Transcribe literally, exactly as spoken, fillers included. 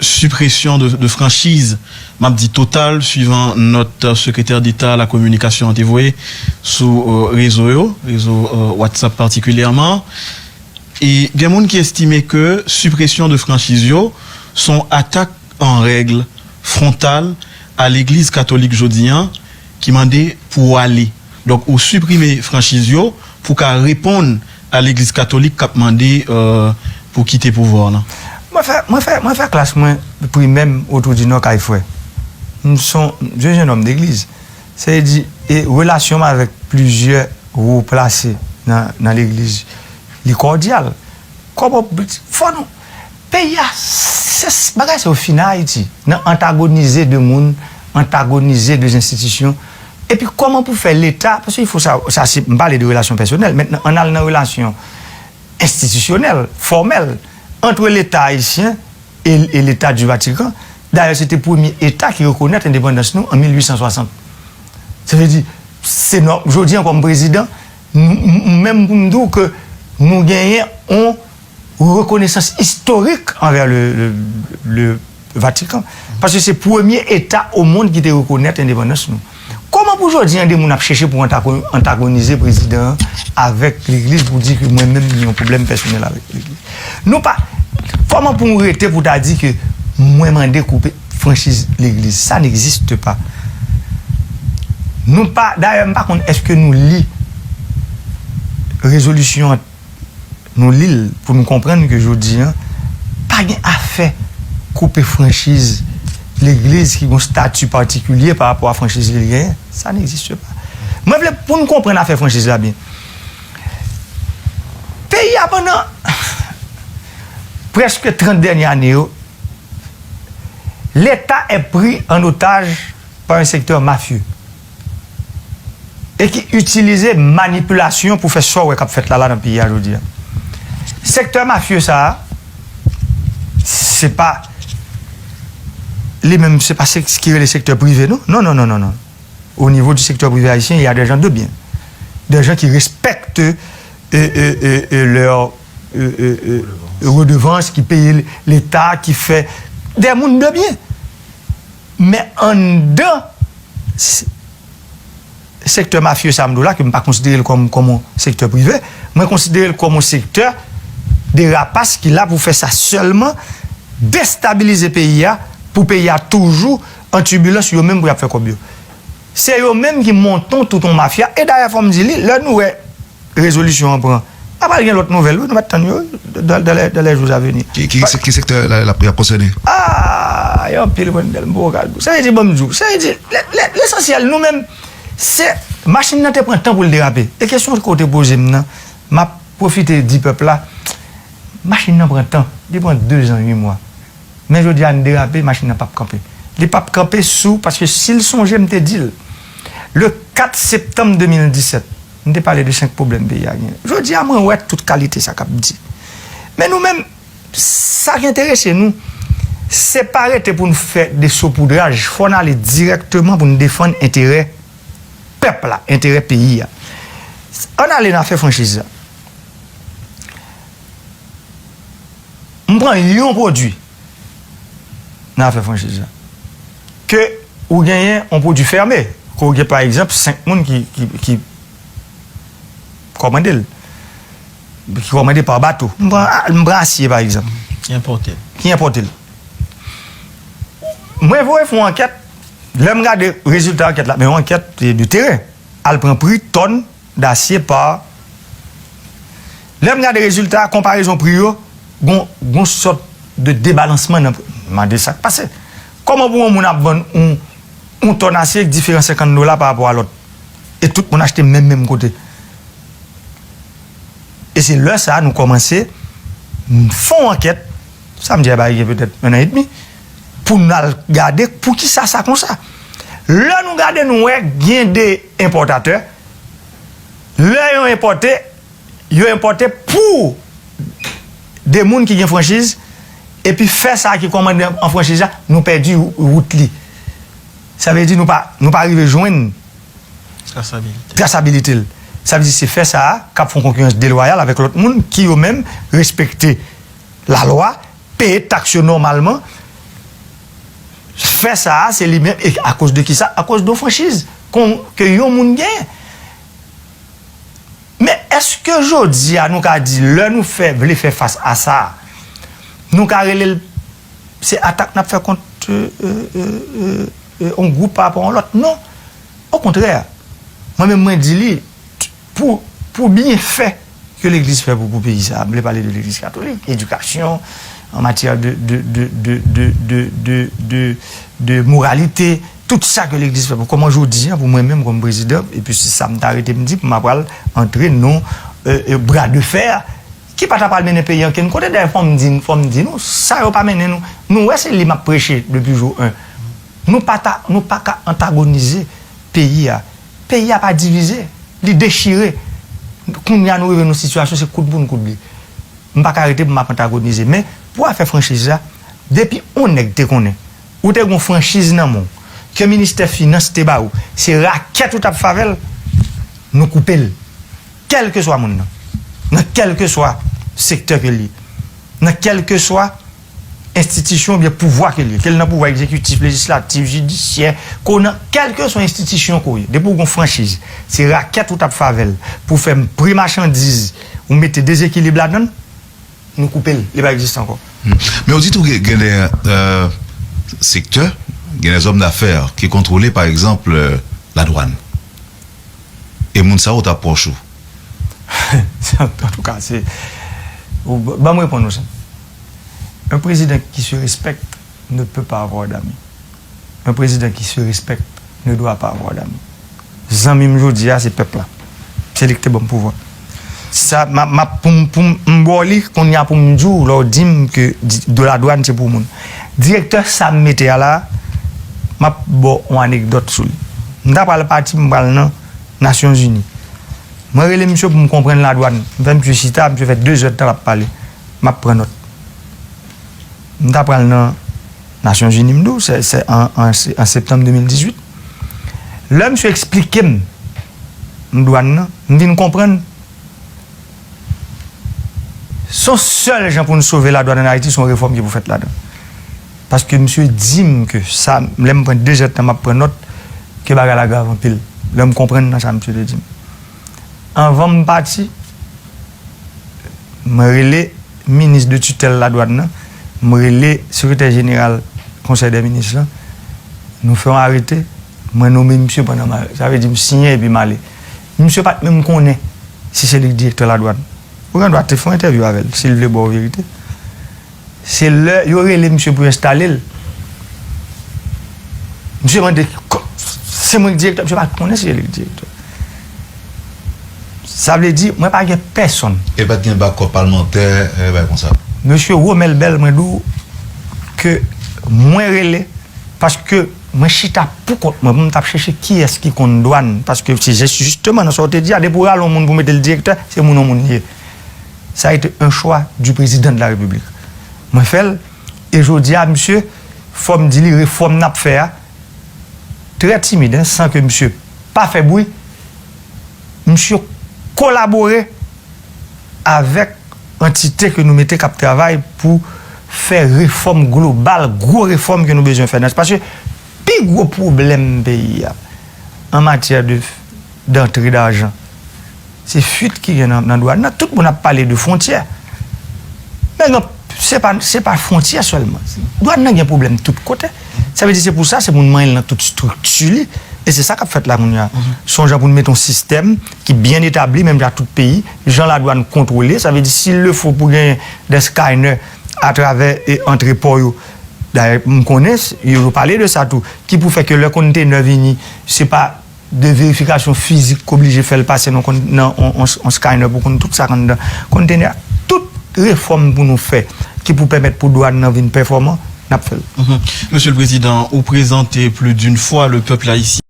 sipresyon de, de franchiz, m ap di total, swivan nòt Sekretè Deta a la Kominikasyon an te voye sou, euh, rezo yo, rezo, euh, WhatsApp patikilyèman. E gen moun ki estime ke sipresyon de franchiz yo se yon atak an règ fwontal a Legliz Katolik jodi an ki mande pou w ale. Donk, ou siprime franchiz yo pou ka reponn a Legliz Katolik k ap mande, euh, pou kite pouvwa w lan. Mwen fè, mwen fè, mwen fè klas mwen primè m Wotou di Nò kay frè. M se yon, m se yon jenòm legliz. Sa vle di, e relasyon m avèk plizyè wo plase nan, nan legliz, li kòdyal. Kòman, fò nou, peyi a, se, bagay sa yo fini Ayiti, nan antagonize de moun, antagonize de enstitisyon. Epi kòman pou fè Leta, paske il faut sa, sa se, m pale de relasyon pèsonèl, mentnan, ann al nan relasyon enstitisyonèl, fòmèl, ant Leta ayisyen e, e Leta di Vatikan. Dayè, se te premye Eta ki rekonèt endepandans nou an mil uit san swasant. Sa vle di, se nò-, jodi an kòm prezidan, m, m, m menm pou m di w ke nou genyen yon rekonesans istorik anvè le, le, le Vatikan. Paske se premye Eta o mond ki te rekonèt endepandans nou. Kòman pou jodi an de moun ap chèche pou antago-, antagonize prezidan an avèk legliz pou di ke mwen menm gen yon pwoblèm pèsonèl avèk legliz? Nou pa, kòman pou w rete pou ta di ke mwen mande koupe franchiz legliz? Ça n'existe pas. Nou pa, dayè, m pa konn èske nou li rezolisyon an, nou li l pou nou konprann ke jodi an, pa gen afè koupe franchiz legliz ki gen yon stati patikilye pa rapò a franchiz li genyen. Ça n'existe pas. Mwen vle pou n konprann afè franchiz la byen. Peyi a pandan prèske trant dènye ane yo, Leta est pris en otage par un secteur mafieux e ki itilize manipilasyon pou fè sa w wè k ap fèt la, la nan peyi a jodi a. Sektè mafye sa a, se pa li menm, se pa se ki rele sektè prive, non. Non, non, non, non, non. Au niveau du secteur privé haïtien, il y a des gens de bien. Des gens qui respectent, euh, euh, euh, euh, leur, euh, euh, euh, redevance, qui payent l'État, qui fait des moun de bien. Men anndan s-, sektè mafye sa m di w la, ke m pa konsidere l kòm, kòm yon sektè prive, mwen konsidere l kòm yon sektè de rapas ki la pou fè sa sèlman, destabilize peyi a, pou peyi a toujou an tibilans, yo menm pou y ap fè kòb yo. Se yo menm ki monte tout yon mafya. E dayè, fò m di li, lè nou wè rezolisyon an pran, a pral gen lòt nouvèl, wi, nou mèt tann yo, wi, dans, dans les, dans les jours à venir. Ki, ki, ki sektè la, la, la, y ap konsène? Ah, y a anpil, mwen, m poko ka di w. Sa vle di, ban m di w, sa vle di, lè, lè, lesansyèl, nou menm, se, machin nan te pran tan pou l derape. E kesyon ke w te poze m nan, m ap pwofite di pèp la, machin nan pran tan. Li pran dezan uit mwa. Men jodi a, n derape, machin nan p ap kanpe. Li p ap kanpe sou, paske si l sonje, m te di l, le kat septanm de mil disèt, m te pale de senk pwoblèm peyi a genyen. Jodi a, mwen wè tout kalite sa k ap di. Men nou menm, sa k enterese nou, se pa rete pou n fè de sopoudraj, fò n ale dirèkteman pou n defann enterè pèp la, enterè peyi a. Ann ale nan afè franchiz la. M pran yon pwodui nan afè franchiz la. Ke ou genyen yon pwodui fèmen, ke ou gen, pa egzanp, senk moun ki, ki, ki kòmande l, ki kòmande pa bato. M pran, m pran asye, pa egzanp. Ki enpòte l. Ki enpòte l. Mwen voye fè yon ankèt, lè m gade rezilta ankèt la, men yon ankèt de teren, al pran pri tòn dasye pa. Lè m gade rezilta, konparezon pri yo, gon, gon sòt de debalansman nan pri. M mande sa k pase. Kòman pou yon moun ap vann yon, yon tòn asye k diferan senkant dola pa rapò a lòt? E tout moun achte menm, menm kote. E se lè sa a nou kòmanse fè yon ankèt, sa m di a bay gen petèt yon an edmi, pou n al gade poukisa sa konsa. Lè nou gade, nou wè gen de enpòtatè, lè yo enpòte, yo enpòte pou de moun ki gen franchiz, epi fè sa ki kòmande an franchiz la, nou pèdi wout li. Sa vle di nou pa, nou pa rive jwenn trasabilite. Trasabilite l. Sa vle di se fè sa a k ap fè yon konkirans delwayal avèk lòt moun ki yo menm respekte lalwa, peye taks yo nòmalman, fè sa a, se li menm, e akoz de kisa? Akoz de yon franchiz kon, ke yon moun genyen. Men èske jodi a nou ka di, lè nou fè, vle fè fas a sa, nou ka rele l, se atak n ap fè kont, euh, euh, euh, euh, euh, yon gwoup pa rapò a yon lòt? Non. Okontrè, mwen menm mwen di li, t-, pou, pou byenfè ke legliz fè pou, pou peyi sa, m vle pale de legliz katolik, edikasyon, an matyè de, de, de moralite, tout sa ke legliz fè pou, kòman jodi a, pou mwen menm kòm prezidan, epi se sa m ta rete m di, pou m apral antre nan, euh, euh, bra de fè ki pa ta pral mennen peyi ankenn kote. Dayè, fò m di, fò m di nou, sa yo pa mennen nou. Nou wè se li m ap preche depi jou en. Nou pa ta, nou pa ka antagonize peyi a. Peyi a pa divize, li dechire. Kounye a nou rive nan sitiyasyon se koud pou n koud li. M pa ka rete pou m ap antagonize. Men pou afè franchiz la, depi yon nèg te konnen ou te gen yon franchiz nan men w, ke ministè finans te ba ou, se rakèt ou t ap fè avè l, nou koupe l. Kèlkeswa moun nan, nan kèlkeswa sektè ke l ye, nan kèlkeswa enstitisyon oubyen pouvwa ke l ye, ke l nan pouvwa egzekitif, lejislatif, jidisyè, ke w nan kèlkeswa enstitisyon ke w ye, depi w gen yon franchiz, se rakèt ou t ap fè avè l pou fè m pri machandiz, ou mete dezekilib ladan l, nou koupe l, li pa egziste ankò. Hmm. Men ou di tou gen, gen de, euh, sektè, gen de zòm dafè ki kontwole, pa egzanp, euh, ladwàn. E moun sa yo ta pwòch ou. Antouka, se, ou, ban m reponn ou sa. Un président qui se respecte ne peut pas avoir d'amis. Un président qui se respecte ne doit pas avoir d'amis. Zanmi m jodi a, se pèp la. Se li ki te ban m pouvwa. Sa, m ap, m ap, pou m, pou m, m ba w li, kounye a pou m di w, lè w di m ke di, de ladwàn se pou moun. Direktè sa m mete a la, m ap ba w yon anekdòt sou li. M ta pral pati, m pral nan Nasyonzini. Mwen rele misye pou m konprann ladwàn. M fè misye chita, misye fè de zè tan l ap pale. M ap pran nòt. M ta pral nan Nasyonzini, m di w, se, se an, an, an septanm de mil dizuit. Lè misye eksplike m dwàn nan, m vin konprann se yon sèl jan pou n sove ladwàn ann Ayiti, se yon refòm ki pou fèt ladan. Paske misye di m ke sa, lè m pran de zè tan m ap pran nòt, ke bagay la grav anpil. Lè m konprann nan sa misye te di m. Anvan m pati, mwen rele minis de titèl ladwàn nan, mwen rele sekretè jeneral konsèy dè minis lan, nou fè yon arete, mwen nonmen misye pandan m a, sa vle di m siyen epi m ale. Misye pa t menm konnen si se li k direktè ladwàn. Ou gen dwa te fè yon entèvyou avè l, si l vle ba w verite. Se lè yo rele misye pou yo enstale l. Misye mande, "Ko-, se mwen k direktè?" Misye pa konnen si se li k direktè. Sa vle di, mwen pa gen pèsonn. E pa t gen bakòp palmantè, e bagay konsa. Mesye Romel Bell, mwen di w ke mwen rele, paske mwen chita pou kont mwen, pou m t ap chèche kiyès ki konn dwàn, paske se jis-, jisteman nan sa w te di a, depi w rale yon moun pou w mete l direktè, se moun yon moun li ye. Ça a été un choix du président de la République. Mwen fè l, e jodi a, misye, fò m di li, refòm n ap fè a, trè timid, en, san ke misye pa fè bri, misye kolabore avèk antite ke nou mete k ap travay pou fè refòm global, gwo refòm ke nou bezwen fè nan, paske pi gwo pwoblèm peyi a, an matyè de, dantre dajan, se fuit ki gen nan, nan dwàn nan. Tout moun ap pale de fwontyè. Men gen, se pa, se pa fwontyè sèlman. Dwàn nan gen pwoblèm tout kote. Sa vle di se pou sa, se pou n manyen l nan tout estrikti li. E se sa k ap fèt la kounye a. Mhm. Se yon jan pou n mete yon sistèm ki byen etabli, menm jan tout peyi, jan ladwàn kontwole. Sa vle di, s'il le faut pou gen de scanner atravè, e, antrepò yo. Dayè, m konnen, yo, yo pale de sa tou. Ki pou fè ke lè kontenè vini, se pa de verifikasyon fizik k oblije fè l pase nan kon-, nan on, on, on scanner pou konn tout sa k anndan kontenè a. Tout refòm pou nou fè ki pou pèmèt pou dwàn nan vin pèfòman, n ap fè l. Mhm. Mesye le Président, ou prezante plus d'une fois le peuple haïtien.